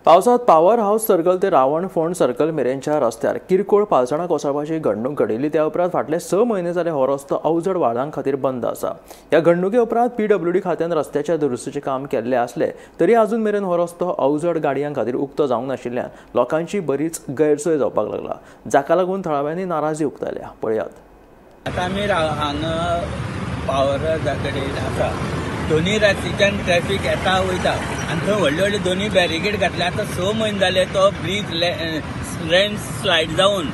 पावसात power house circle ते Ravanfond circle मेरेनच्या रस्त्यार किरकोळ पालसणां कोसळपाची घडणूक घडिल्ली. त्या उपरांत फाटले 6 म्हयने जाले हो रस्तो अवजड वाहनां खातीर बंद आसा. ह्या घडणुके उपरांत पीडब्ल्यूडी खात्यान रस्त्याच्या दुरुस्तीचें काम केल्लें आसलें तरी अजून मेरेन हो रस्तो अवजड गाडयां खातीर उक्तो जावंक नाशिल्ल्यान लोकांची बरीच गैरसोय जावपाक लागला, जाका लागून थळाव्यांनी नाराजी उक्तायल्या. पळयात. आतां आमी हांगा पावर हावसा कडेन आसा. दोनी रातीच्यान ट्रॅफिक येता वयता आनी थंय व्हडले व्हडले दोनी बॅरिकेड घातले. आतां 6 म्हयने जाले तो ब्रीज लँड स्लायड जावन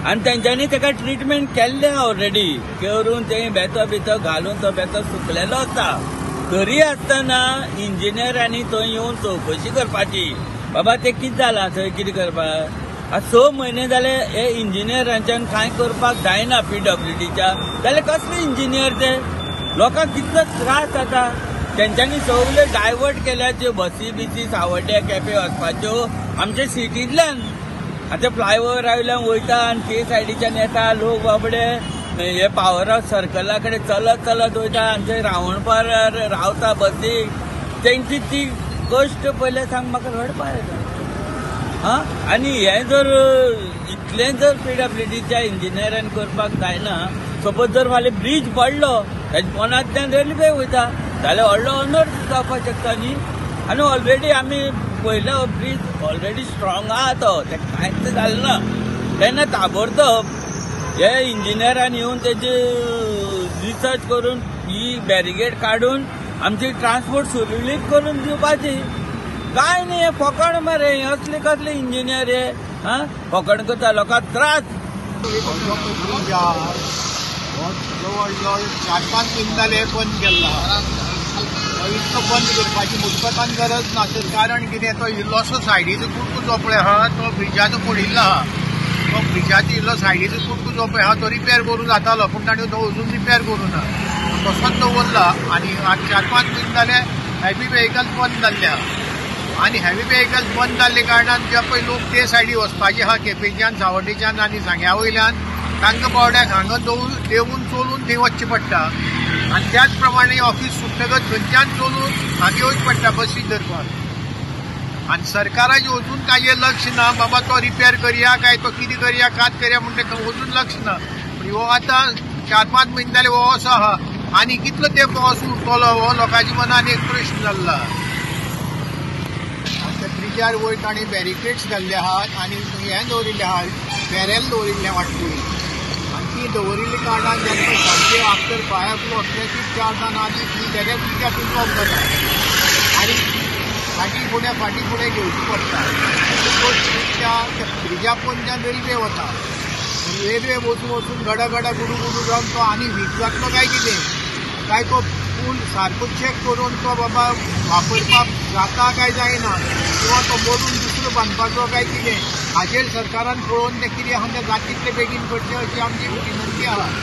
आनी तेंच्यांनी तेका ट्रिटमेंट केल्लें ऑलरेडी करून ते बेतो बितो घालून तो बेतो सुकलेलो आसा. तरी आसतना इंजिनियरांनी थंय येवन चवकशी करपाची, बाबा तें कितें जालां थंय कितें करपाक. आतां 6 म्हयने जाले हे इंजिनियरांच्यान कांय करपाक जायना पीडब्ल्यूडीच्या. जाल्यार कसले इंजिनियर ते? लोकांक कितलो त्रास जाता. तेंच्यांनी सगळे डायवर्ट केल्या ज्यो बसी बिसी सावड्ड्या केपें वचपाच्यो आमच्या सिटींतल्यान. आतां फ्लायओवर वयल्यान वयता आनी ते सायडीच्यान येता लोक बाबडे हे पावर हावस सर्कला कडेन चलत चलत वयता आनी थंय रावणपार रावता बसीक. तेंची ती कश्ट पयले सांग म्हाका रडपा येता. आं, आनी हें जर इतलें जर पीडब्ल्यूडीच्या इंजिनियरान करपाक जायना, सपोज जर फाल्यां ब्रीज पडलो ताच्या पोनांतल्यान रेल्वे वयता जाल्यार व्हडलो अनर्थ जावपाक शकता न्ही. आनी ऑलरेडी आमी पयलो ब्रीज ऑलरेडी स्ट्रॉंग आहा तो, तें कांयच जालें ना. तेन्ना ताबडतोब हे इंजिनियरान येवन तेजी रिसर्च करून ही बॅरिगेड काडून आमची ट्रान्सपोर्ट सुरळीत करून दिवपाची. कांय न्ही, हे फकाण मरे, हे असले कसले इंजिनियर हे. आं, फकाण करता लोकांक त्रास. जवळ जवळ 4-5 म्हयने जाले बंद केल्लो. इतको बंद करपाची मुजपतान गरज नासली. कारण कितें, तो इल्लोसो सायडीचो कुडको जो पळय आहा तो ब्रिजाचो पडिल्लो आहा. तो ब्रिजाचो इल्लो सायडीचो कुडको जो पळय आहा तो रिपेर करूं जातालो, पूण ताणें तो अजून रिपेर करूं ना, तसोच दवरला. आनी 4-5 म्हयने जाले हेवी वेहिकल्स बंद जाल्ले आहा. आनी हेवी वेहिकल्स बंद जाल्ले कारणान जे पळय लोक ते सायडी वचपाचे आहा केपेंच्यान, सावड्डेच्यान आनी सांग्या वयल्यान, तांकां बोर्ड्याक हांगा देंवून चलून थंय वचचें पडटा. आनी त्याच प्रमाणे ऑफीस सुट्टकच थंयच्यान चलून हांगा येवचें पडटा बसी धरपाक. आनी सरकाराचें अजून ताजेर लक्ष ना, बाबा तो रिपेर करया काय तो कितें करया कात करया म्हण तें अजून लक्ष ना. पूण हो आतां 4-5 म्हयने जाले हो असो आहा आनी कितलो तेंप असो उरतलो हो लोकांच्या मनान एक प्रश्न जाल्लो आहा. आतां ब्रिजार वयर तांणी बॅरिकेड्स घाल्ले आहात आनी हें दवरिल्लें आहा, बॅरेल दवरिल्लें वाटकुळी. ती दवरिल्ली कारणान जेन्ना सांजचे आफ्टर 5 o'clock traffic चार आदी ती डायरेक्ट ट्रॅफिक ब्लॉक जाता आनी फाटीं फुडें घेवची पडटा. त्या ब्रिजा पोंदच्यान रेल्वे वता, रेल्वे वचून वचून गडा गडा गुडू गुडू जावन तो आनी वीक जातलो काय कितें, काय तो पूल सारको चॅक करून तो बाबा वापरपाक जाता काय जायना, किंवा तो मोडून दुसरो बांदपाचो काय कितें, हाजेर सरकारान पळोवन तें कितें आहा तें जाता तितले बेगीन करचें अशी आमची विनंती आहा.